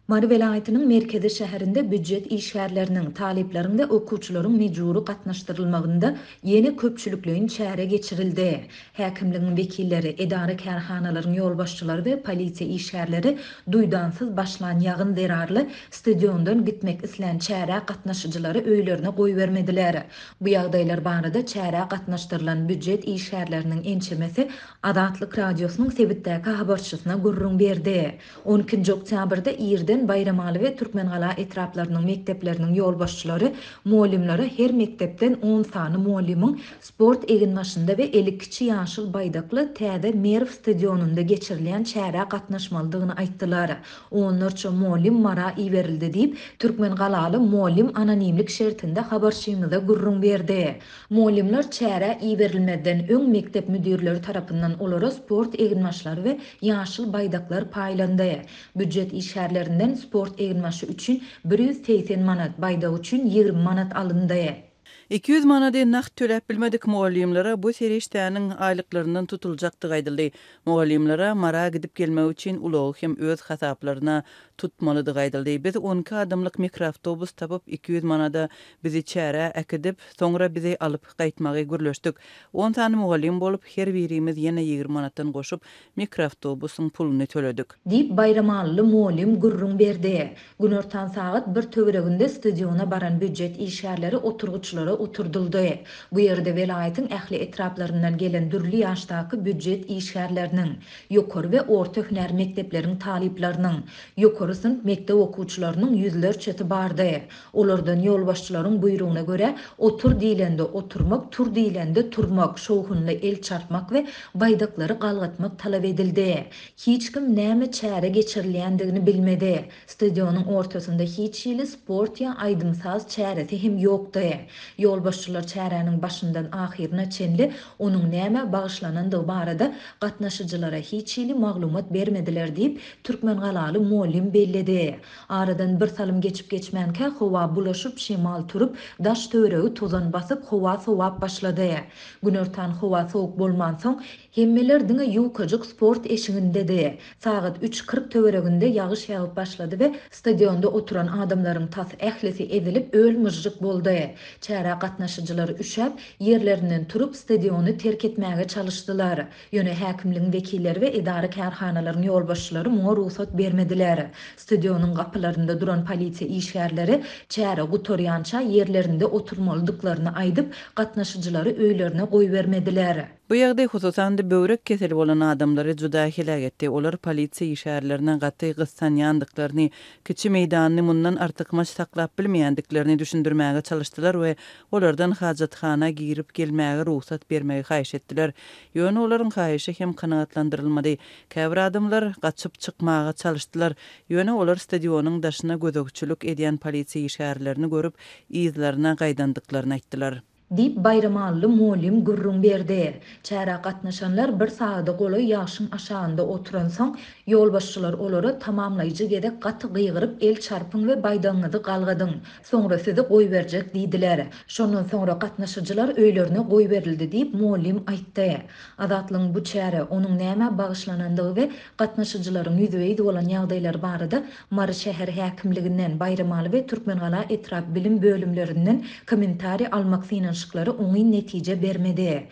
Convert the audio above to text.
Mary welaýatynyň merkezi şäherinde býujet işgärleriniň, talyplaryň we okuwçylaryň mejbury gatnaşdyrylmagynda ýene köpçülikleýin çäre geçirildi. Häkimligiň wekilleri, edara-kärhanalaryň ýolbaşçylary we polisiýa işgärleri duýdansyz başlan ýagyn zerarly stadiondan gitmek islän çärä gatnaşyjylary öýlerine goýbermediler. Bu ýagdaýlar barada çärä gatnaşdyrylan býujet işgärleriniň ençemesi Azatlyk Radiosynyň sebitdäki habarçysyna gürrüň berdi. On ikinji oktýabrda irden Baýramaly we Türkmengala etraplarynyň mekdepleriniň ýolbaşçylary mugallymlara her mekdepden on sany mugallymyň sport eginbaşynda we eli kiçi ýaşyl baýdakly täze Merw stadionynda geçirilýän çärä gatnaşmalydygyny aýtdylar. Onlarça mugallym Mara iberildi diýip, türkmengalaly mugallym anonimlik şertinde habarçymyza gürrüň berdi. Mugallymlar çärä iberilmezden öň mekdep müdirleri tarapyndan olara sport eginbaşlary we ýaşyl baýdaklar paýlandy. Býujet işgärlerinden sport eginbaşy üçin 180 manat, baýdak üçin 20 manat alyndy. 200 manady nagt töläp bilmedik mugallymlara bu serişdäniň aýlyklaryndan tutuljakdygy aýdyldy. Mugallymlara Mara gidip gelmek üçin ulagy hem öz hasaplaryna tutmalydygy aýdyldy. Biz on iki adamlyk mikroawtobus tapyp, 200 manada bizi çärä äkidip, soňra bizi alyp gaýtmagy gürleşdik. On sany mugallym bolup, her birimiz ýene 20 manatdan goşup, mikroawtobusyň puluny töledik. Diýip, baýramalyly mugallym gürrüň berdi. Günortan sagat bir töwereginde stadiona baran býujet işgärleri oturgyçlara oturdyldy. Bu ýerde welaýatyň ähli etraplaryndan gelen dürli ýaşdaky býujet işgärleriniň, ýokary we orta hünär mekdepleriň talyplarynyň, ýokary synp mekdep okuwçylarynyň ýüzlerçesi bardy. Olardan ýolbaşçylaryň buýrugyna görä, otur diýlende oturmak, tur diýlende turmak, şowhunly el çarpmak we baýdaklary galgatmak talap edildi. Hiç kim näme çäre geçirilýändigini bilmedi. Stadionyň ortasynda hiç hili sport ýa aýdym-saz çäresi hem ýokdy. Ýolbaşçylar çäräniň başyndan ahyryna çenli onuň nämä bagyşlanandygy barada gatnaşyjylara hiç hili maglumat bermediler diýip, türkmengalaly mugallym belledi. Aradan bir salym geçip-geçmänkä howa bulaşyp, şemal turup, daş-töweregi tozan basyp, howa sowap başlady. Günortan howa sowuk bolmansoň, Hemmeler diňe ýukajyk sport eşigindedi. Sagat üç 40 töwereginde ýagyş ýagyp başlady we stadionda oturan adamlaryň tas ählisi ezilip öl-myžžyk boldy. Çärä gatnaşyjylar üşäp, ýerlerinden turup stadiony terk etmäge çalyşdylar. Ýöne häkimligiň wekilleri we edara-kärhanalaryň ýolbaşçylary muňa rugsat bermediler. Stadionyň gapylarynda duran polisiýa işgärleri çäre gutarýança ýerlerinde oturmalydyklaryny aýdyp, gatnaşyjylary öýlerine goýbermediler. Bu ýagdaý hususan-da böwrek keseli bolan adamlary juda heläk etdi. Olar polisiýa işgärlerine gaty gyssanýandyklaryny, kiçi meýdanyny mundan artykmaç saklap bilmeýändiklerini düşündirmäge çalyşdylar we olardan hajathana girip gelmäge rugsat bermegi haýyş etdiler. Ýöne olaryň haýyşy hem kanagatlandyrylmady. Käbir adamlar gaçyp çykmaga çalyşdylar, ýöne olar stadionyň daşyna gözegçilik edýän polisiýa işgärlerini görüp, yzlaryna gaýdandyklaryny aýtdylar. Diýip, baýramally mugallym gürrüň berdi. Çärä gatnaşanlar bir sagada golaý ýagşyň aşagynda oturansoň, ýolbaşçylar olara tamamlaýjy gezek gaty gygyryp el çarpyň we baýdagyňyzy galgadyň, soňra sizi goýberjek diýdiler. Şondan soňra gatnaşyjylar öýlerine goýberildi diýip, mugallym aýtdy. Azatlygyň bu çäre, onuň nämä bagyşlanandygy we gatnaşyjylaryň ýüzbe-ýüz bolan ýagdaýlary barada Mary şäher häkimliginden, Baýramaly we Türkmengala etrap bilim bölümlerinden kommentariý almak synanyşyklary oňyn netije bermedi.